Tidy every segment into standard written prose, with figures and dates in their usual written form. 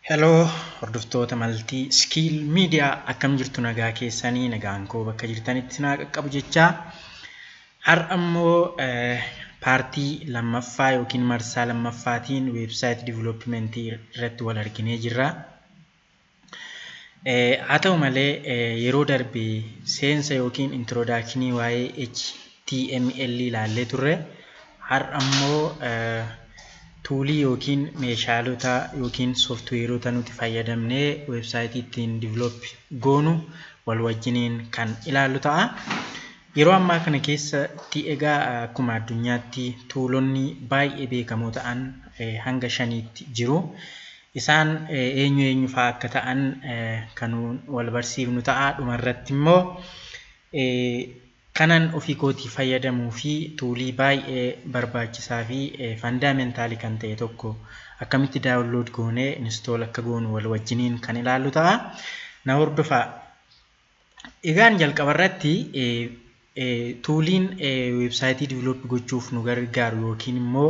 Hello hordoftoota Multi Skill Media, akkam jirtu? Nagaa keessanii? Nagaan koo bakka jirtanitti naa qaqqabu jechaa, har'a immoo partii lammaffaa yookiin marsaa lammaffaatiin website developmentii irratti wal arginee jirra. Haa ta'u malee, yeroo darbe seensa yookiin introductionii waa'ee HTML ilaallee turre. Har'a immoo toolii yookiin meeshaalota yookiin softwareota nuti fayyadamnee websiteii ittiin develop goonu wal wajjiniin kan ilaallu ta'a. Yeroo ammaa kana keessatti egaa akkuma addunyaatti toolonni baay'ee beekamoo ta'an hanga shaniitti jiru. Isaan eenyu eenyu fa'aa akka ta'an kan wal barsiifnu ta'a. Dhumarratti immoo kanan ofii kootii fayyadamuu fi toolii baay'ee barbaachisaa fi fundamentalii kan ta'e tokko akkamitti download goonee install akka goonu wal wajjiniin kan ilaallu ta'a. Na hordofaa. Egaan jalqabarratti tooliin websiteii develop gochuuf nu gargaaru yookiin immoo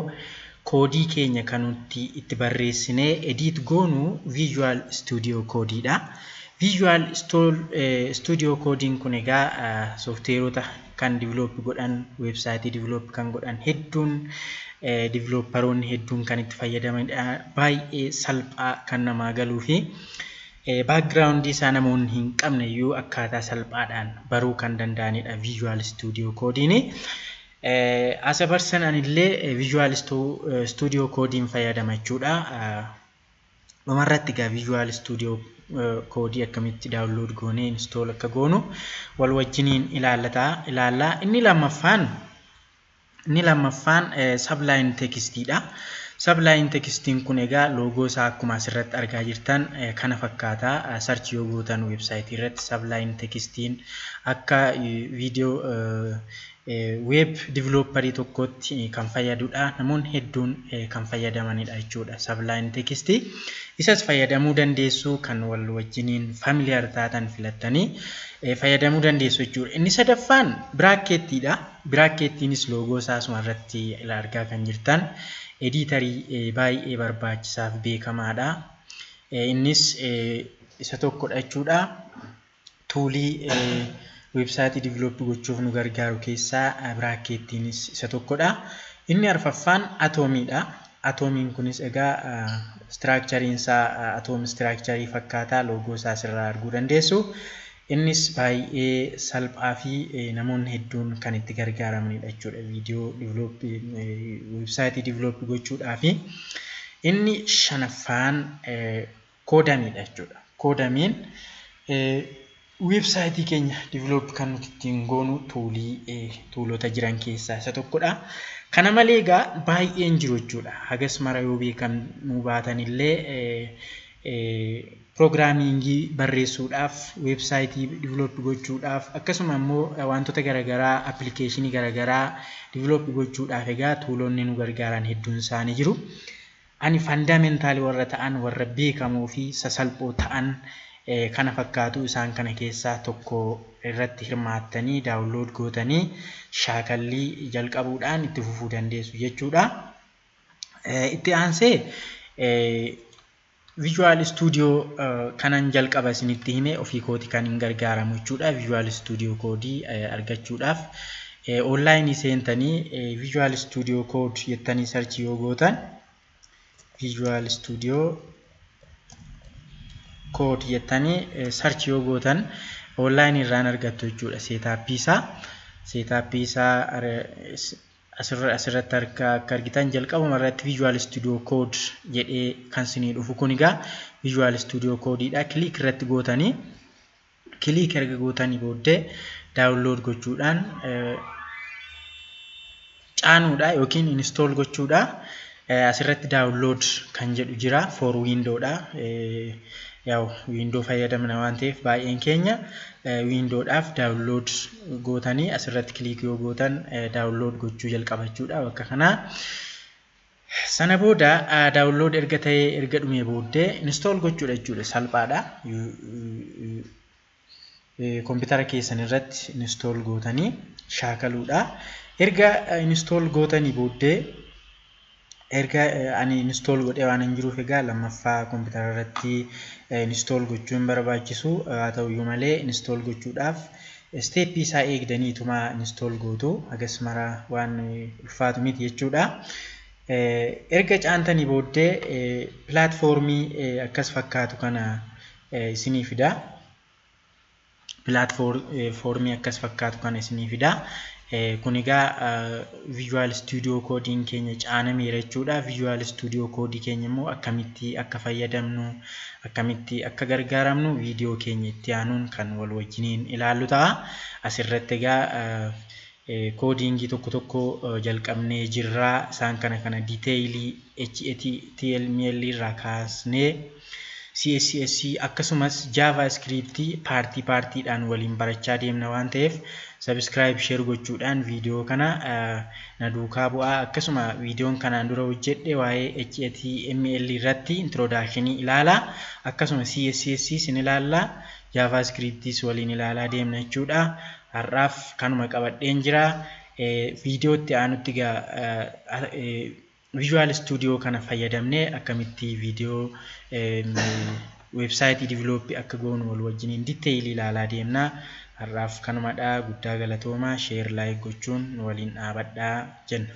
codeii keenya kan nuti itti barreessinee edit goonu Visual Studio Codeiidha. Visual Studio Codeiin kun egaa softwareota kan develop godhan, websiteii develop kan godhan hedduun, developeroonni hedduun kan itti fayyadamanidha. Baay'ee salphaa kan namaa galuu fi backgroundii isaa namoonni hin qabne iyyuu akkaataa salphaadhaan baruu kan danda'anidha Visual Studio Codeiin. As a person anillee Visual Studio Codeiin fayyadama jechuudha. Dhumarratti egaa Visual Studio Codeii akkamitti download goonee install akka goonu wal wajjiniin ilaallaa. Inni lammaffaan Sublime Textiidha. Sublime Textiin kun egaa logo isaa akkuma asirratti argaa jirtan kana fakkaata. Search yoo gootan websiteii irratti Sublime Textiin akka viidiyoo web developerii tokkotti kan fayyadudha. Namoonni hedduun kan fayyadamanidha jechuudha. Sublime Textii isas fayyadamuu dandeessu, kan wal wajjiniin familiar taatan filattanii fayyadamuu dandeessu jechuudha. Inni sadaffaan Bracketiidha. Bracketiinis logo isaa asuma irratti argaa kan jirtan editorii baay'ee barbaachisaa fi beekamaadha. Innis isa tokkodha jechuudha. Toolii websiteii develop gochuuf nu gargaaru keessaa Bracketiinis isa tokkodha. Inni arfaffaan Atomiidha. Atomiin kunis egaa structureiin isaa atom structureii fakkaata. Logo isaa asirraa arguu dandeessu. Innis baay'ee salphaa fi namoonni hedduun kan itti gargaaramanidha jechuudha. Viidiyoo develop, websiteii develop gochuudhaafi. Inni shanaffaan Codemydha jechuudha. Codemyn websiteii keenya develop kan nuti ittiin goonu toolii toolota jiran keessaa isa tokkodha. Kana malee egaa baay'een jiru jechuudha. Hagas mara yoo beekamuu baatan illee programmingii barreessuudhaaf, websiteii develop gochuudhaaf, akkasuma immoo wantoota garaagaraa, applicationii garaagaraa develop gochuudhaaf egaa toolonni nu gargaaran hedduun isaanii jiru. Ani fundamentalii warra ta'an, warra beekamoo fi sasalphoo ta'an kana fakkaatu, isaan kana keessaa tokko irratti hirmaattanii download gootanii shaakallii jalqabuudhaan itti fufuu dandeessu jechuudha. Itti aansee Visual Studio kanan jalqaba isinitti hime ofii kooti kan hin gargaaramu jechuudha. Visual Studio Codeii argachuudhaaf onlineii seentanii Visual Studio Code jettanii search yoo gootan, Visual Studio Code jettanii search yoo gootan onlineii irraan argattu jechuudha setupii isaa. Setupii isaa asirratti akka argitan jalqabuma irratti Visual Studio Code jedhee kan isinii dhufu kun egaa Visual Studio Codeiidha. Click irratti gootanii, click erga gootanii booddee download gochuudhaan caanuudha yookiin install gochuudha. Asirratti download kan jedhu jira, for Windowdha. Yaa'u Window fayyadamna waan ta'eef baay'een keenya Windowdhaaf download gootanii asirratti click yoo gootan download gochuu jalqaba jechuudha bakka kanaa. Sana booda download erga ta'ee, erga dhumee booddee install gochuudha jechuudha, salphaadha. Koompitara keessan irratti install gootanii shaakaluudha. Erga install gootanii booddee Erga ani install godhee waan hin jiruuf, egaa lammaffaa kompiitara irratti install gochuun barbaachisu. Haa ta'uyyuu malee, install gochuudhaaf step isaa eegdaniituma install gootu, hagas mara waan ulfaatu miti jechuudha. Erga caantanii booddee platform akkas fakkaatu kana isinii fida. Platform akkas fakkaatu kana isinii fida. Kun egaa Visual Studio Codeiin keenya caanameera jechuudha. Visual Studio Code keenya immoo akkamitti akka fayyadamnu, akkamitti akka gargaaramnu viidiyoo keenya itti aanuun kan wal wajjiniin ilaallu ta'a. Asirratti egaa coding tokko tokko jalqabnee jirra. Isaan kana detail HTML irraa kaasnee CSS akkasumas JavaScript part partiidhaan waliin barachaa deemna waan ta'eef, subscribe, share gochuudhaan viidiyoo kana na duukaa bu'aa. Akkasuma viidiyoon kanaan dura hojjedhe waa'ee HTML irratti introduction ilaala. Akkasuma CSS sin ilaalla. JavaScriptis waliin ilaalaa deemna jechuudha. Har'aaf kanuma qabadheen jira. Viidiyoo itti aanutti egaa Visual Studio kana fayyadamnee akkamitti viidiyoo website develop akka goonu wal wajjiniin detail ilaalaa deemna. Har'aaf kanumadha. Guddaa galatoomaa. Share, like gochuun nu waliin dhaabadhaa jenna.